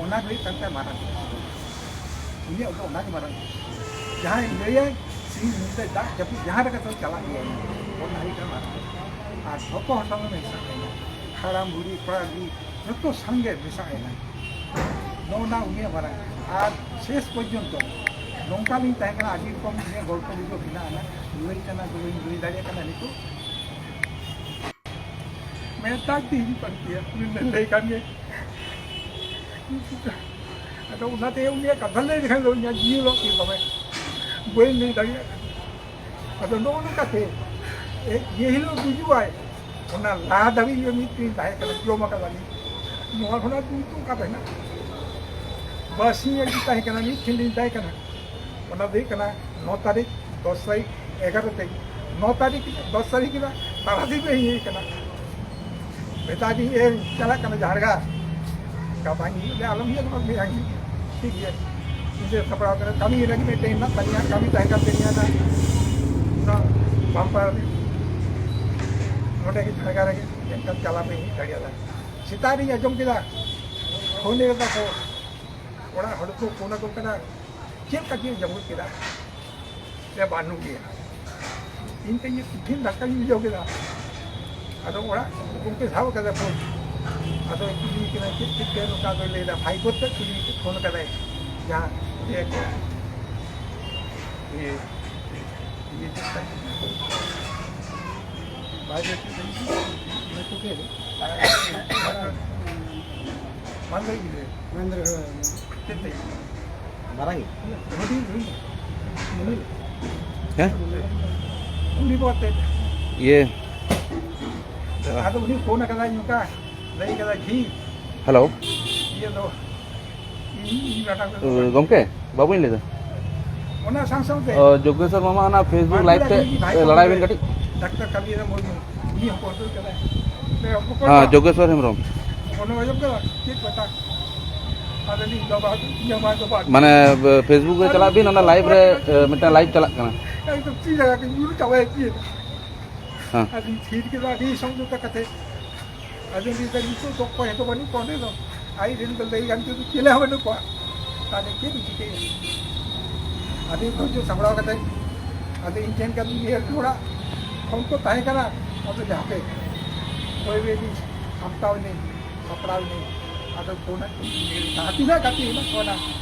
ᱚᱱᱟ ᱜᱮ ᱦᱩᱭᱩᱜ ᱠᱟᱱ ᱛᱟᱭᱟ ᱢᱟᱨᱟᱝ ᱠᱟᱛᱷᱟ᱾ ᱩᱱᱤᱭᱟᱜ ᱫᱚ ᱚᱱᱟ ᱜᱮ ᱢᱟᱨᱟᱝ ᱠᱟᱛᱷᱟ᱾ ᱡᱟᱦᱟᱸᱭ ᱞᱟᱹᱭᱟᱭ, ᱥᱤᱧ ᱧᱤᱫᱟᱹ ᱫᱟᱜ ᱡᱟᱹᱯᱩᱫ ᱡᱟᱦᱟᱸ ᱨᱮᱜᱮ ᱛᱚ ᱪᱟᱞᱟᱜ ᱜᱮᱭᱟᱭ, ᱚᱱᱟ ᱦᱩᱭᱩᱜ ᱠᱟᱱᱟ ᱢᱟᱨᱟᱝ ᱠᱟᱛᱷᱟ᱾ ᱟᱨ ᱡᱷᱚᱛᱚ ᱦᱚᱲ ᱥᱟᱶ ᱢᱮᱥᱟᱜ ᱠᱟᱱᱟ, ᱦᱟᱲᱟᱢ ᱵᱩᱲᱦᱤ ᱠᱚᱲᱟ ᱠᱩᱲᱤ ᱡᱷᱚᱛᱚ ᱥᱟᱝᱜᱮ ᱢᱮᱥᱟᱜ ᱮᱱᱟ᱾ ᱱᱚᱜᱼᱚ ᱱᱟ ᱩᱱᱤᱭᱟᱜ ᱢᱟᱨᱟᱝ᱾ ᱟᱨ ᱥᱮᱥ ᱯᱚᱨᱡᱚᱱᱛᱚ ᱱᱚᱝᱠᱟ ᱞᱤᱧ ᱛᱟᱦᱮᱸ ᱠᱟᱱᱟ, ᱟᱹᱰᱤ ᱨᱚᱠᱚᱢ ᱩᱱᱤᱭᱟᱜ ᱜᱚᱞᱯᱚ ᱜᱩᱡᱚᱵ ᱢᱮᱱᱟᱜᱼᱟ, ᱞᱟᱹᱭ ᱠᱟᱱᱟ ᱠᱚ, ᱵᱟᱹᱧ ᱞᱟᱹᱭ ᱫᱟᱲᱮᱭᱟᱜ ᱠᱟᱱᱟ ᱱᱤᱛᱚᱜ᱾ ᱢᱮᱫ ᱫᱟᱜ ᱛᱮ ᱦᱤᱡᱩᱜ ᱠᱟᱱ ᱛᱤᱧᱟ, ᱩᱱᱤ ᱞᱟᱹᱭ ᱠᱟᱱ ᱜᱮ᱾ ᱟᱫᱚ ᱚᱱᱟᱛᱮ ᱩᱱᱤᱭᱟᱜ ᱠᱟᱛᱷᱟ ᱞᱟᱹᱭ ᱞᱮᱠᱷᱟᱱ ᱫᱚ ᱤᱧᱟᱹᱜ ᱡᱤᱣᱤ ᱞᱚᱜ ᱛᱤᱧ ᱛᱚᱵᱮ, ᱵᱟᱹᱧ ᱞᱟᱹᱭ ᱫᱟᱲᱮᱭᱟᱜ ᱠᱟᱱᱟ᱾ ᱟᱫᱚ ᱱᱚᱜᱼᱚ ᱱᱚᱝᱠᱟᱛᱮ, ᱮ, ᱡᱮ ᱦᱤᱞᱳᱜ ᱜᱩᱡᱩᱜᱼᱟᱭ, ᱚᱱᱟ ᱞᱟᱦᱟ ᱫᱷᱟᱹᱵᱤᱡ ᱜᱮ ᱢᱤᱫ ᱴᱷᱮᱱ ᱛᱟᱦᱮᱸ ᱠᱟᱱᱟ, ᱡᱚᱢ ᱟᱠᱟᱫᱟᱞᱤᱧ᱾ ᱱᱚᱣᱟ ᱠᱷᱚᱱᱟᱜ ᱫᱩᱠ ᱫᱚ ᱚᱠᱟ ᱨᱮ ᱦᱮᱱᱟᱜᱼᱟ? ᱵᱟᱨᱥᱤᱧ ᱟᱹᱜᱤ ᱛᱟᱦᱮᱸ ᱠᱟᱱᱟ, ᱢᱤᱫ ᱴᱷᱮᱱ ᱞᱤᱧ ᱛᱟᱦᱮᱸ ᱠᱟᱱᱟ᱾ ᱚᱱᱟ ᱫᱚ ᱦᱩᱭᱩᱜ ᱠᱟᱱᱟ ᱱᱚ ᱛᱟᱹᱨᱤᱠᱷ, ᱫᱚᱥ ᱛᱟᱹᱨᱤᱠᱷ, ᱮᱜᱟᱨᱚ ᱛᱟᱹᱨᱤᱠᱷ, ᱱᱚ ᱛᱟᱹᱨᱤᱠᱷ, ᱫᱚᱥ ᱛᱟᱹᱨᱤᱠᱷ ᱠᱟᱱᱟ, ᱛᱟᱨᱟᱥᱤᱧ ᱯᱮ ᱦᱮᱡ ᱠᱟᱱᱟ᱾ ᱢᱮᱛᱟ ᱫᱤᱧ, "ᱮ, ᱪᱟᱞᱟᱜ ᱠᱟᱱᱟ ᱡᱷᱟᱲᱜᱨᱟᱢ, ᱜᱟᱯᱟᱧ ᱦᱤᱡᱩᱜ ᱞᱮ, ᱟᱞᱚᱢ ᱦᱤᱡᱩᱜ ᱠᱟᱱᱟ, ᱢᱮᱭᱟᱝ ᱦᱤᱡᱩᱜ ᱢᱮ᱾" ᱴᱷᱤᱠ ᱜᱮᱭᱟ, ᱤᱧ ᱫᱚ ᱥᱟᱯᱲᱟᱣ ᱠᱟᱱᱟ, ᱠᱟᱹᱢᱤ ᱨᱮᱜᱮ ᱢᱤᱫᱴᱮᱱ ᱦᱮᱱᱟᱜ ᱛᱟᱹᱞᱤᱧᱟ, ᱠᱟᱹᱢᱤ ᱛᱟᱦᱮᱸ ᱠᱟᱱ ᱛᱟᱹᱞᱤᱧᱟ ᱚᱱᱟ, ᱚᱱᱟ ᱵᱟᱢᱯᱟᱨ ᱨᱮ, ᱱᱚᱰᱮ ᱜᱮ ᱡᱷᱟᱲᱜᱨᱟᱢ ᱨᱮᱜᱮ, ᱢᱮᱱᱠᱷᱟᱱ ᱪᱟᱞᱟᱣ ᱵᱟᱹᱧ ᱦᱮᱡ ᱫᱟᱲᱮᱭᱟᱫᱟ᱾ ᱥᱮᱛᱟᱜ ᱨᱤᱧ ᱟᱸᱡᱚᱢ ᱠᱮᱫᱟ, ᱯᱷᱳᱱ ᱮᱫᱟ ᱠᱚ, ᱚᱲᱟᱜ ᱦᱚᱲ ᱠᱚ ᱯᱷᱳᱱ ᱟᱠᱚ ᱠᱟᱱᱟ, ᱪᱮᱫ ᱞᱮᱠᱟ ᱪᱮᱫ ᱡᱟᱹᱯᱩᱫ ᱠᱮᱫᱟ? ᱞᱟᱹᱭᱟ, "ᱵᱟᱹᱱᱩᱜ ᱜᱮᱭᱟ᱾" ᱤᱧ ᱛᱮ ᱤᱧᱟᱹᱜ ᱠᱩᱴᱷᱤᱱ ᱫᱷᱟᱠᱟᱧ ᱵᱩᱡᱷᱟᱹᱣ ᱠᱮᱫᱟ᱾ ᱟᱫᱚ ᱚᱲᱟᱜ ᱜᱚᱢᱠᱮ ᱥᱟᱵ ᱠᱟᱫᱟ ᱯᱷᱳᱱ᱾ ᱟᱫᱚ ᱠᱩᱞᱤᱧ ᱠᱟᱱᱟ, "ᱪᱮᱫ ᱪᱤᱠᱟᱹ ᱱᱚᱝᱠᱟ?" ᱟᱫᱚᱭ ᱞᱟᱹᱭᱫᱟ, ᱵᱷᱟᱭ ᱠᱚᱛᱮ ᱠᱩᱞᱤᱧ ᱯᱷᱳᱱ ᱠᱟᱫᱟᱭ, ᱡᱟᱦᱟᱸ ᱤᱭᱟᱹ ᱠᱚ, ᱤᱭᱟᱹ, ᱤᱭᱟᱹ ᱪᱮᱫ ᱛᱟᱭ? ᱵᱟᱝ ᱞᱟᱹᱭ ᱜᱮ᱾ ᱢᱟᱨᱟᱝ ᱜᱮ᱾ ᱦᱩᱰᱤᱧ, ᱦᱩᱰᱤᱧ᱾ ᱦᱮᱸ? ᱩᱱᱤ ᱵᱚᱞᱛᱮ᱾ ᱤᱭᱟᱹ᱾ ᱟᱫᱚ ᱩᱱᱤ ᱯᱷᱳᱱ ᱟᱠᱟᱫᱟᱭ ᱱᱚᱝᱠᱟ, ᱞᱟᱹᱭ ᱠᱟᱫᱟ ᱡᱷᱤ᱾ ᱦᱮᱞᱳ᱾ ᱤᱭᱟᱹ ᱫᱚ, ᱤᱧ, ᱤᱧ ᱵᱟᱰᱟᱭ ᱫᱚ ᱵᱟᱝ᱾ ᱜᱚᱢᱠᱮ, ᱵᱟᱹᱵᱩᱧ ᱞᱟᱹᱭᱫᱟ᱾ ᱚᱱᱟ ᱥᱟᱶ ᱥᱟᱶᱛᱮ ᱚ, ᱡᱳᱜᱮᱥᱣᱚᱨ ᱢᱟᱢᱟ ᱚᱱᱟ Facebook ᱵᱟᱸᱠᱩᱲᱟ live ᱛᱮ, ᱠᱷᱚᱱ ᱤᱧ ᱵᱷᱟᱭ ᱮ, ᱠᱚ ᱞᱟᱲᱟᱭ ᱵᱮᱱ ᱠᱟᱹᱴᱤᱡ᱾ ᱰᱟᱠᱛᱟᱨ ᱠᱟᱞᱤᱭᱟᱱ ᱢᱩᱨᱢᱩ, ᱩᱱᱤ ᱦᱚᱸ ᱠᱚᱱᱴᱨᱳᱞ ᱠᱟᱫᱟᱭ᱾ ᱚᱠᱚᱭ ᱦᱮᱸ, ᱠᱚ? ᱡᱳᱜᱮᱥᱣᱚᱨ ᱦᱮᱢᱵᱨᱚᱢ᱾ ᱚᱱᱟ ᱟᱸᱡᱚᱢ ᱠᱟᱫᱟ? ᱪᱮᱫ ᱠᱟᱛᱷᱟ? ᱟᱫᱚ ᱞᱤᱧ ᱡᱚᱢᱟ, ᱡᱚᱢᱟ, ᱡᱚᱢᱟ᱾ ᱢᱟᱱᱮ, ᱵᱮ-, Facebook ᱨᱮ ᱟᱫᱚ ᱪᱟᱞᱟᱜ ᱵᱤᱱ, ᱚᱱᱟ live ᱨᱮ, ᱮ, ᱢᱤᱫᱴᱟᱝ live ᱪᱟᱞᱟᱜ ᱠᱟᱱᱟ᱾ ᱮᱠᱫᱚᱢ ᱛᱤ ᱡᱟᱸᱜᱟ ᱠᱚ ᱧᱩᱨ ᱪᱟᱵᱟᱭᱮᱱ ᱛᱤᱧᱟᱹ᱾ ᱦᱮᱸ᱾ ᱟᱫᱚᱧ ᱛᱷᱤᱨ ᱠᱮᱫᱟ ᱟᱹᱰᱤ ᱥᱚᱢᱡᱷᱚᱛᱟ ᱠᱟᱛᱮ᱾ ᱟᱫᱚ ᱞᱟᱹᱭ ᱫᱟ, "ᱱᱤᱛᱚᱜ ᱫᱚ ᱚᱠᱚᱭ ᱦᱚᱸ ᱵᱟᱹᱱᱩᱜ ᱠᱚᱣᱟ ᱚᱸᱰᱮ ᱫᱚ, ᱟᱡ ᱨᱮᱱ ᱫᱚ ᱞᱟᱹᱭ ᱜᱟᱱ ᱛᱮᱫᱚ ᱪᱮᱞᱮ ᱦᱚᱸ ᱵᱟᱹᱱᱩᱜ ᱠᱚᱣᱟ, ᱛᱟᱦᱞᱮ ᱪᱮᱫ ᱤᱧ ᱪᱤᱠᱟᱹᱭᱟ?" ᱟᱫᱚ ᱫᱷᱳᱨᱡᱚ ᱥᱟᱢᱵᱲᱟᱣ ᱠᱟᱛᱮ, ᱟᱫᱚ ᱤᱧ ᱴᱷᱮᱱ ᱠᱷᱟᱱ ᱱᱤᱭᱟᱹ ᱦᱚᱲᱟᱜ ᱯᱷᱳᱱ ᱠᱚ ᱛᱟᱦᱮᱸ ᱠᱟᱱᱟ, ᱟᱫᱚ ᱦᱟᱯᱮ ᱚᱠᱚᱭ ᱨᱮ ᱥᱟᱢᱴᱟᱣ ᱮᱱᱟᱹᱧ, ᱥᱟᱯᱲᱟᱣ ᱮᱱᱟᱹᱧ, ᱟᱫᱚ ᱯᱷᱳᱱ ᱟᱫ ᱠᱚᱣᱟᱧ, ᱡᱟᱦᱟᱸ ᱛᱤᱱᱟᱹᱜ ᱜᱟᱛᱮ ᱢᱮᱱᱟᱜ ᱠᱚᱣᱟ ᱚᱱᱟ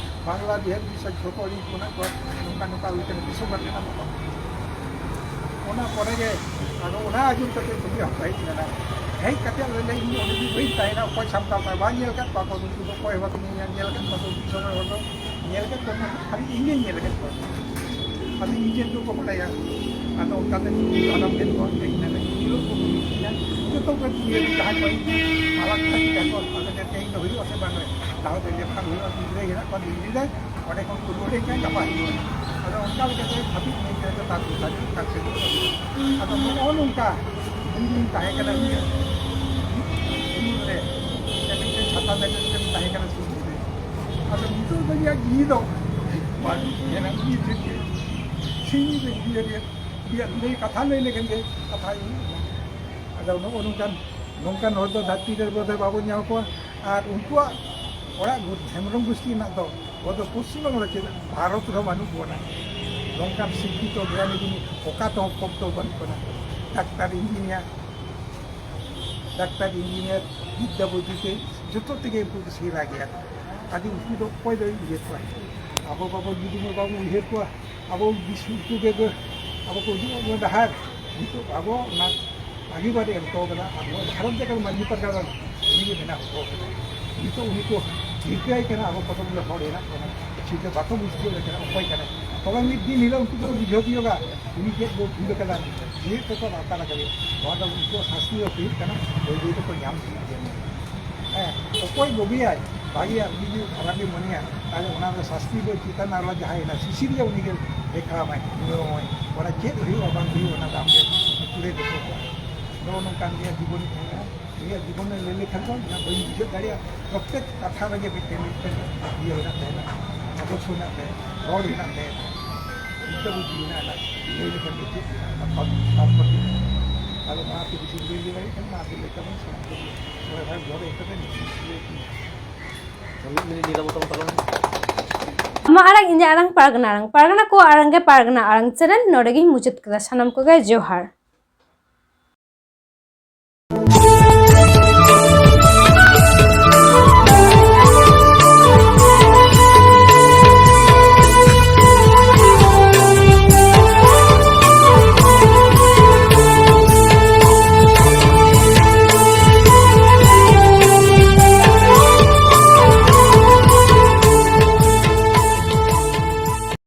ᱵᱟᱝᱞᱟ, ᱵᱤᱦᱟᱨ, ᱩᱲᱤᱥᱥᱟ, ᱡᱷᱚᱛᱚ ᱦᱚᱲᱤᱧ ᱯᱷᱳᱱ ᱟᱫ ᱠᱚᱣᱟ, ᱱᱚᱝᱠᱟ ᱱᱚᱝᱠᱟ ᱦᱩᱭ ᱠᱟᱱᱟ, ᱫᱤᱥᱚᱢ ᱨᱮ ᱢᱮᱱᱟᱜ ᱠᱚᱣᱟ᱾ ᱚᱱᱟ ᱯᱚᱨᱮ ᱜᱮ ᱟᱫᱚ ᱚᱱᱟ ᱟᱸᱡᱚᱢ ᱠᱟᱛᱮ ᱫᱚᱢᱮ ᱦᱚᱲ ᱠᱚ ᱦᱮᱡ ᱞᱮᱱᱟ᱾ ᱦᱮᱡ ᱠᱟᱛᱮ ᱟᱫᱚ ᱞᱟᱹᱭ, "ᱤᱧ ᱚᱸᱰᱮ ᱫᱚ ᱵᱟᱹᱧ ᱛᱟᱦᱮᱱᱟ, ᱚᱠᱚᱭ ᱥᱟᱢᱴᱟᱣ ᱠᱟᱜᱼᱟ?" ᱵᱟᱝ ᱧᱮᱞ ᱟᱠᱟᱫ ᱠᱚᱣᱟ ᱠᱚ, ᱩᱱᱠᱩ ᱫᱚ ᱚᱠᱚᱭ ᱦᱚᱸ ᱵᱟᱠᱚ ᱧᱮᱞ, ᱧᱮᱞ ᱟᱠᱟᱫ ᱠᱚᱣᱟ, ᱫᱤᱥᱚᱢ ᱨᱮ ᱦᱚᱲ ᱫᱚ ᱧᱮᱞ ᱟᱠᱟᱫ ᱠᱚᱣᱟ, ᱠᱷᱟᱹᱞᱤ ᱤᱧ ᱜᱤᱧ ᱧᱮᱞ ᱟᱠᱟᱫ ᱠᱚᱣᱟ᱾ ᱟᱫᱚ ᱤᱧ ᱴᱷᱮᱱ ᱫᱚᱠᱚ ᱵᱟᱰᱟᱭᱟ, ᱟᱫᱚ ᱚᱱᱠᱟᱛᱮ ᱟᱫᱚᱢ ᱴᱷᱮᱱ ᱠᱚ ᱦᱮᱡ ᱮᱱᱟ, ᱤᱧ ᱦᱤᱞᱳᱜ ᱠᱚ ᱢᱤᱛᱟᱹᱧᱟ, ᱡᱚᱛᱚ ᱠᱚ ᱤᱭᱟᱹ ᱡᱟᱦᱟᱸ ᱠᱚ ᱢᱟᱞᱟ ᱠᱚ ᱦᱟᱹᱴᱤᱧ ᱟᱠᱚ, ᱟᱫᱚ ᱛᱮᱦᱮᱧ ᱫᱚ ᱦᱩᱭᱩᱜᱼᱟ ᱥᱮ ᱵᱟᱝ? ᱫᱟᱣ ᱫᱚ ᱡᱚᱠᱷᱚᱱ ᱦᱩᱭᱩᱜᱼᱟ, ᱜᱤᱫᱽᱨᱟᱹ ᱦᱮᱱᱟᱜ ᱠᱚᱣᱟ ᱫᱤᱞᱞᱤ ᱨᱮ, ᱚᱸᱰᱮ ᱠᱷᱚᱱ ᱠᱚ ᱨᱩᱣᱟᱹᱲ ᱦᱮᱡ ᱠᱟᱱ ᱜᱟᱯᱟ ᱦᱤᱡᱩᱜᱼᱟ᱾ ᱟᱫᱚ ᱚᱱᱠᱟ ᱞᱮᱠᱟᱛᱮ ᱦᱟᱹᱯᱤᱫ ᱢᱮᱱᱛᱮ ᱫᱚ ᱛᱟᱨ ᱫᱚᱥᱟᱨ ᱫᱤᱱ ᱛᱟᱨ ᱥᱮᱫ ᱫᱚ ᱟᱫᱚ ᱱᱚᱜᱼᱚ ᱱᱚᱝᱠᱟ ᱫᱤᱱ ᱫᱤᱱ ᱛᱟᱦᱮᱸ ᱠᱟᱱᱟ ᱩᱱᱤᱭᱟᱜ ᱩᱢᱩᱞ ᱨᱮ᱾ ᱥᱮ ᱢᱤᱫᱴᱮᱱ ᱪᱷᱟᱛᱟ ᱫᱟᱨᱮ ᱞᱮᱠᱟᱱ ᱛᱟᱦᱮᱸ ᱠᱟᱱᱟ ᱥᱩᱨ ᱨᱮ᱾ ᱟᱫᱚ ᱱᱤᱛᱚᱜ ᱫᱚ ᱩᱱᱤᱭᱟᱜ ᱡᱤᱣᱤ ᱫᱚ ᱵᱟᱹᱱᱩᱜ ᱠᱟᱱᱟ, ᱩᱱᱤ ᱴᱷᱮᱱ ᱜᱮ ᱥᱤᱧ ᱧᱤᱫᱟᱹ ᱡᱤᱣᱤ ᱨᱮ ᱩᱱᱤᱭᱟᱜ ᱞᱟᱹᱭ ᱠᱟᱛᱷᱟ ᱞᱟᱹᱭ ᱞᱮᱠᱷᱟᱱ ᱜᱮ ᱠᱟᱛᱷᱟ ᱦᱩᱭᱩᱜ ᱠᱟᱱᱟ᱾ ᱟᱫᱚ ᱱᱚᱜᱼᱚ ᱱᱚᱝᱠᱟᱱ, ᱱᱚᱝᱠᱟᱱ ᱦᱚᱲ ᱫᱚ ᱫᱷᱟᱹᱨᱛᱤ ᱨᱮ ᱵᱚᱫᱷᱚᱭ ᱵᱟᱵᱚᱱ ᱧᱟᱢ ᱠᱚᱣᱟ᱾ ᱟᱨ ᱩᱱᱠᱩᱣᱟᱜ ᱚᱲᱟᱜ ᱜᱩ-, ᱦᱮᱢᱵᱨᱚᱢ ᱜᱩᱥᱴᱤ ᱨᱮᱱᱟᱜ ᱫᱚ ᱟᱵᱚ ᱫᱚ ᱯᱚᱥᱪᱤᱢ ᱵᱟᱝᱞᱟ ᱪᱮᱫᱟᱜ ᱵᱷᱟᱨᱚᱛ ᱨᱮᱦᱚᱸ ᱵᱟᱹᱱᱩᱜ ᱵᱚᱱᱟ᱾ ᱱᱚᱝᱠᱟᱱ ᱥᱤᱠᱠᱷᱤᱛᱚ ᱜᱮᱭᱟᱱᱤ ᱜᱩᱱᱤ ᱚᱠᱟ ᱛᱮᱦᱚᱸ ᱠᱚᱢ ᱫᱚ ᱵᱟᱹᱱᱩᱜ ᱵᱚᱱᱟ᱾ ᱰᱟᱠᱛᱟᱨ, ᱤᱧᱡᱤᱱᱤᱭᱟᱨ, ᱰᱟᱠᱛᱟᱨ, ᱤᱧᱡᱤᱱᱤᱭᱟᱨ, ᱵᱤᱫᱽᱫᱟ ᱵᱩᱫᱽᱫᱷᱤ ᱛᱮ ᱡᱚᱛᱚ ᱛᱮᱜᱮ ᱩᱱᱠᱩ ᱠᱚ ᱥᱮᱬᱟ ᱜᱮᱭᱟ᱾ ᱟᱫᱚ ᱩᱱᱠᱩ ᱫᱚ ᱚᱠᱚᱭ ᱫᱚᱭ ᱩᱭᱦᱟᱹᱨ ᱠᱚᱣᱟ? ᱟᱵᱚ ᱵᱟᱵᱚ ᱡᱩᱫᱤ ᱵᱚ ᱵᱟᱵᱚ ᱩᱭᱦᱟᱹᱨ ᱠᱚᱣᱟ, ᱟᱵᱚ ᱫᱤᱥᱩ ᱩᱱᱠᱩ ᱜᱮ ᱟᱵᱚ ᱠᱚ ᱩᱫᱩᱜ ᱟᱵᱚᱱᱟ ᱰᱟᱦᱟᱨ᱾ ᱱᱤᱛᱚᱜ ᱟᱵᱚ ᱚᱱᱟ ᱟᱹᱜᱩ ᱵᱟᱨᱮ ᱮᱢ ᱦᱚᱴᱚ ᱠᱟᱫᱟ, ᱟᱵᱚ ᱵᱷᱟᱨᱚᱛ ᱡᱟᱠᱟᱛ ᱢᱟᱹᱡᱷᱤ ᱯᱟᱨᱜᱟᱱᱟ ᱩᱱᱤ ᱜᱮ ᱵᱮᱱᱟᱣ ᱦᱚᱴᱚ ᱠᱟᱫᱟᱭ᱾ ᱱᱤᱛᱚᱜ ᱩᱱᱤ ᱠᱚ ᱦᱤᱨᱠᱟᱹᱭ ᱠᱟᱱᱟ, ᱟᱵᱚ ᱠᱚᱛᱚᱠ ᱜᱩᱞᱳ ᱦᱚᱲ ᱦᱮᱱᱟᱜ ᱵᱚᱱᱟ, ᱪᱤᱠᱟᱹ ᱵᱟᱠᱚ ᱵᱩᱡᱷᱟᱹᱣ ᱫᱟᱲᱮᱭᱟᱜ ᱠᱟᱱᱟ ᱚᱠᱚᱭ ᱠᱟᱱᱟᱭ᱾ ᱛᱚᱵᱮ ᱢᱤᱫ ᱫᱤᱱ ᱦᱤᱞᱳᱜ ᱩᱱᱠᱩ ᱠᱚ ᱵᱩᱡᱷᱟᱹᱣ ᱛᱤᱭᱳᱜᱟ ᱩᱱᱤ ᱪᱮᱫ ᱵᱚ ᱵᱷᱩᱞ ᱠᱟᱫᱟ, ᱪᱮᱫ ᱛᱮᱠᱚ ᱟᱛᱟᱨ ᱠᱟᱫᱮᱭᱟ᱾ ᱱᱚᱣᱟ ᱫᱚ ᱩᱱᱠᱩᱣᱟᱜ ᱥᱟᱥᱛᱤ ᱫᱚ ᱦᱩᱭᱩᱜ ᱠᱟᱱᱟ, ᱵᱟᱹᱭ ᱵᱟᱹᱭ ᱛᱮᱠᱚ ᱧᱟᱢ ᱤᱫᱤᱭᱟ᱾ ᱦᱮᱸ, ᱚᱠᱚᱭ ᱵᱩᱜᱤᱭᱟᱭ, ᱵᱷᱟᱜᱮᱭᱟ, ᱩᱱᱤ ᱡᱩᱫᱤ ᱠᱷᱟᱨᱟᱯ ᱮ ᱢᱚᱱᱮᱭᱟ, ᱛᱟᱦᱞᱮ ᱚᱱᱟ ᱫᱚ ᱥᱟᱥᱛᱤ ᱫᱚ ᱪᱮᱛᱟᱱ ᱟᱨ ᱡᱟᱦᱟᱸᱭ ᱦᱮᱱᱟᱭ, ᱥᱤᱥᱤᱨ ᱜᱮ ᱩᱱᱤ ᱜᱮ ᱫᱮᱠᱷᱟᱣ ᱟᱢᱟᱭ, ᱵᱩᱡᱷᱟᱹᱣ ᱟᱢᱟᱭ᱾ ᱚᱱᱟ ᱪᱮᱫ ᱦᱩᱭᱩᱜᱼᱟ ᱵᱟᱝ ᱦᱩᱭᱩᱜᱼᱟ, ᱚᱱᱟ ᱫᱚ ᱟᱢ ᱜᱮ ᱠᱩᱲᱟᱹᱭ ᱫᱚᱠᱚ ᱠᱚᱣᱟ᱾ ᱱᱚᱜᱼᱚ ᱱᱚᱝᱠᱟᱱ ᱜᱮ ᱡᱤᱵᱚᱱ ᱛᱟᱦᱮᱸ ᱠᱟᱱᱟ᱾ ᱩᱱᱤᱭᱟᱜ ᱡᱤᱵᱚᱱᱮ ᱞᱟᱹᱭ ᱞᱮᱠᱷᱟᱱ ᱫᱚ ᱤᱧ ᱦᱚᱸ ᱵᱟᱹᱧ ᱵᱩᱡᱷᱟᱹᱣ ᱫᱟᱲᱮᱭᱟᱜᱼᱟ᱾ ᱯᱨᱚᱛᱮᱠ ᱠᱟᱛᱷᱟ ᱨᱮᱜᱮ ᱢᱤᱫᱴᱮᱱ ᱢᱤᱫᱴᱮᱱ ᱤᱭᱟᱹ ᱢᱮᱱᱟᱜ ᱛᱟᱭᱟ, ᱟᱫᱚᱨᱥᱚ ᱢᱮᱱᱟᱜ ᱛᱟᱭᱟ, ᱨᱚᱲ ᱢᱮᱱᱟᱜ ᱛᱟᱭᱟ᱾ ᱵᱩᱡᱷᱟᱹᱣ ᱵᱩᱡᱷᱤ ᱢᱮᱱᱟᱜᱼᱟ, ᱞᱟᱹᱭ ᱞᱮᱠᱷᱟᱱ ᱫᱚ ᱪᱮᱫ ᱢᱮᱱᱟᱜᱼᱟ? ᱟᱫᱚ ᱚᱱᱟ ᱛᱮ ᱵᱮᱥᱤ ᱵᱟᱹᱧ ᱞᱟᱹᱭ ᱫᱟᱲᱮᱭᱟᱜ ᱠᱟᱱᱟ, ᱚᱱᱟ ᱛᱮ ᱞᱟᱹᱭ ᱛᱟᱵᱚᱱ ᱥᱟᱱᱟᱢ ᱠᱚᱜᱮ᱾ ᱢᱚᱬᱮ ᱦᱚᱲ ᱡᱚᱦᱟᱨ ᱮᱱ ᱠᱟᱛᱮ ᱱᱤᱭᱟᱹ ᱢᱤᱫ ᱢᱤᱱᱤᱴ ᱱᱤᱨᱟᱯᱚᱛᱛᱟ ᱵᱚᱱ ᱯᱟᱞᱚᱱᱟ᱾ ᱟᱢᱟᱜ ᱟᱲᱟᱝ, ᱤᱧᱟᱹᱜ ᱟᱲᱟᱝ, ᱯᱟᱨᱜᱟᱱᱟ ᱟᱲᱟᱝ, ᱯᱟᱨᱜᱟᱱᱟ ᱠᱚᱣᱟᱜ ᱟᱲᱟᱝ ᱜᱮ ᱯᱟᱨᱜᱟᱱᱟ ᱟᱲᱟᱝ ᱪᱮᱱᱮᱞ᱾ ᱱᱚᱰᱮ ᱜᱤᱧ ᱢᱩᱪᱟᱹᱫ ᱠᱮᱫᱟ᱾ ᱥᱟᱱᱟᱢ ᱠᱚᱜᱮ ᱡᱚᱦᱟᱨ᱾